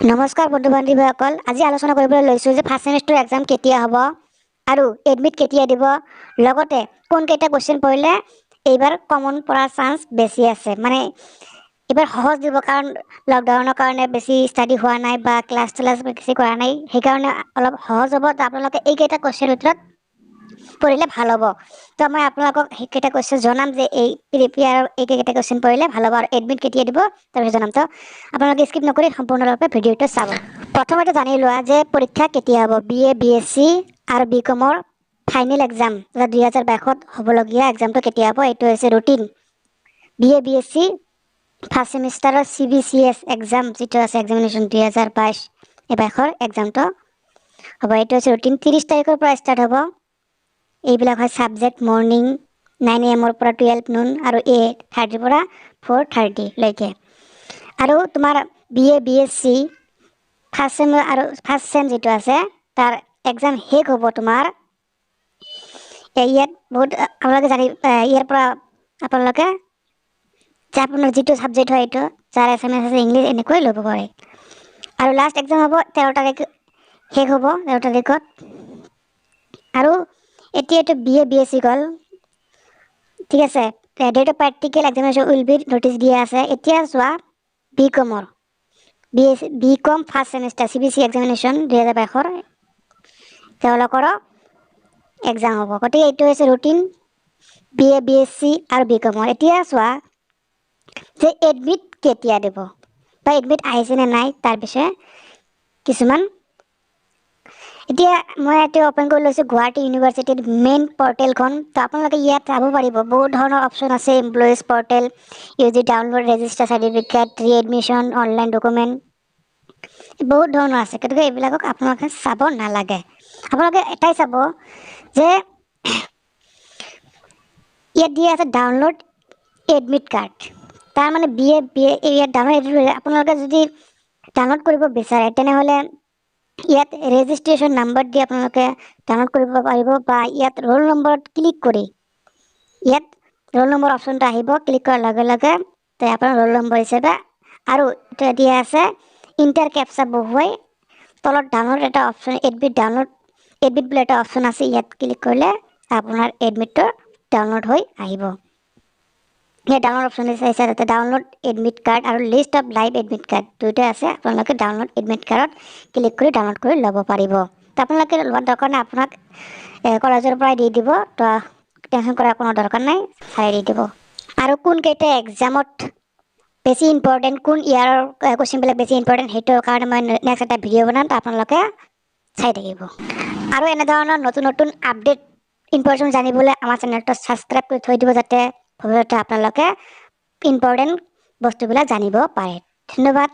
নমস্কাৰ বন্ধু বান্ধৱীসকল, আজি আলোচনা কৰিবলৈ লৈছোঁ যে ফাৰ্ষ্ট ছেমিষ্টাৰ এক্সাম কেতিয়া হ'ব আৰু এডমিট কেতিয়া দিব, লগতে কোনকেইটা কুৱেশ্যন পঢ়িলে এইবাৰ কমন পৰাৰ চান্স বেছি আছে। মানে এইবাৰ সহজ দিব, কাৰণ লকডাউনৰ কাৰণে বেছি ষ্টাডি হোৱা নাই বা ক্লাছ চ্লাছ বেছি কৰা নাই, সেইকাৰণে অলপ সহজ হ'ব। তো আপোনালোকে এইকেইটা কুৱেশ্যনৰ ভিতৰত পঢ়িলে ভাল হ'ব। তো মই আপোনালোকক সেইকেইটা কুৱেশ্যন জনাম যে এই প্ৰিপিয়াৰ এইকেইটা কুৱেশ্যন পঢ়িলে ভাল হ'ব আৰু এডমিট কেতিয়া দিব তাৰপিছত জনাম। তো আপোনালোকে স্কিপ নকৰি সম্পূৰ্ণৰূপে ভিডিঅ'টো চাব। প্ৰথমতে জানি লোৱা যে পৰীক্ষা কেতিয়া হ'ব। B A, B S C আৰু বি কমৰ ফাইনেল এক্সাম 2022ত হ'বলগীয়া এক্সামটো কেতিয়া হ'ব, এইটো হৈছে routine. B A, B S C first ছেমিষ্টাৰৰ C B C S exam যিটো আছে, এক্সামিনেশ্যন 2022, এই বাইশৰ এক্সামটো হ'ব। এইটো হৈছে ৰুটিন, 30 তাৰিখৰ পৰা ষ্টাৰ্ট হ'ব। এইবিলাক হয় ছাবজেক্ট, মৰ্ণিং 9 এ এমৰ পৰা 12 নুন আৰু 8:30ৰ পৰা 4:30লৈকে। আৰু তোমাৰ B A, B S C first চেম আৰু ফাৰ্ষ্ট চেম যিটো আছে, তাৰ এক্সাম শেষ হ'ব তোমাৰ। ইয়াত বহুত আপোনালোকে জানি, ইয়াৰ পৰা আপোনালোকে যে আপোনাৰ যিটো ছাবজেক্ট হয়, এইটো যাৰ এছামিছ আছে, ইংলিছ, এনেকৈ ল'ব পাৰে। আৰু লাষ্ট এক্সাম হ'ব 13 তাৰিখ, শেষ হ'ব 13 তাৰিখত। আৰু এতিয়া এইটো B A, B S C গ'ল, ঠিক আছে। Date of practical examination will be notice দিয়া আছে। এতিয়া চোৱা, বি কমৰ বি এছ বি কম first semester C B C examination 2022ৰ তেওঁলোকৰো এক্সাম হ'ব। গতিকে এইটো হৈছে routine B A, B S C আৰু বি কমৰ। এতিয়া চোৱা যে এডমিট কেতিয়া দিব বা এডমিট আহিছে নে নাই, তাৰ বিষয়ে কিছুমান। এতিয়া মই এতিয়া অ'পেন কৰি লৈছোঁ গুৱাহাটী ইউনিভাৰ্চিটিৰ মেইন পৰ্টেলখন। তো আপোনালোকে ইয়াত চাব পাৰিব, বহুত ধৰণৰ অপশ্যন আছে: employees portal, UG download, register certificate, re admission, online document, বহুত ধৰণৰ আছে। গতিকে এইবিলাকক আপোনালোকে চাব নালাগে। আপোনালোকে এটাই চাব যে ইয়াত দিয়া আছে ডাউনলোড এডমিট কাৰ্ড। তাৰমানে বি এ ইয়াত ডাউনলোড, আপোনালোকে যদি ডাউনলোড কৰিব বিচাৰে, তেনেহ'লে ইয়াত ৰেজিষ্ট্ৰেশ্যন নাম্বাৰ দি আপোনালোকে ডাউনলোড কৰিব পাৰিব বা ইয়াত ৰোল নম্বৰত ক্লিক কৰি ইয়াত ৰোল নম্বৰ অপশ্যনটো আহিব। ক্লিক কৰাৰ লগে লগে তে আপোনাৰ ৰোল নম্বৰ হিচাপে আৰু এতিয়া দিয়া আছে ইণ্টাৰ কেপচা বহুৱাই তলত ডাউনলোড এটা অপশ্যন, এডমিট ডাউনলোড, এডমিট বুলি এটা অপশ্যন আছে। ইয়াত ক্লিক কৰিলে আপোনাৰ এডমিটটো ডাউনলোড হৈ আহিব। ইয়াত ডাউনলোড অপশ্যন আছে, তাতে ডাউনলোড এডমিট কাৰ্ড আৰু list of live admit card দুয়োটাই আছে। আপোনালোকে ডাউনলোড এডমিট কাৰ্ডত ক্লিক কৰি ডাউনলোড কৰি ল'ব পাৰিব। তো আপোনালোকে লোৱাৰ দৰকাৰ নাই, আপোনাক কলেজৰ পৰাই দি দিব। তো টেনশ্যন কৰাৰ কোনো দৰকাৰ নাই, চাই দি দিব। আৰু কোনকেইটা এক্সামত বেছি ইম্পৰ্টেণ্ট, কোন ইয়াৰৰ কুৱেশ্যনবিলাক বেছি ইম্পৰ্টেণ্ট, সেইটোৰ কাৰণে মই নেক্সট এটা ভিডিঅ' বনাম। তো আপোনালোকে চাই থাকিব আৰু এনেধৰণৰ নতুন নতুন আপডেট ইনফৰমেশ্যন জানিবলৈ আমাৰ চেনেলটো ছাবস্ক্ৰাইব কৰি থৈ দিব, যাতে ভৱিষ্যতে আপোনালোকে ইম্পৰ্টেণ্ট বস্তুবিলাক জানিব পাৰে। ধন্যবাদ।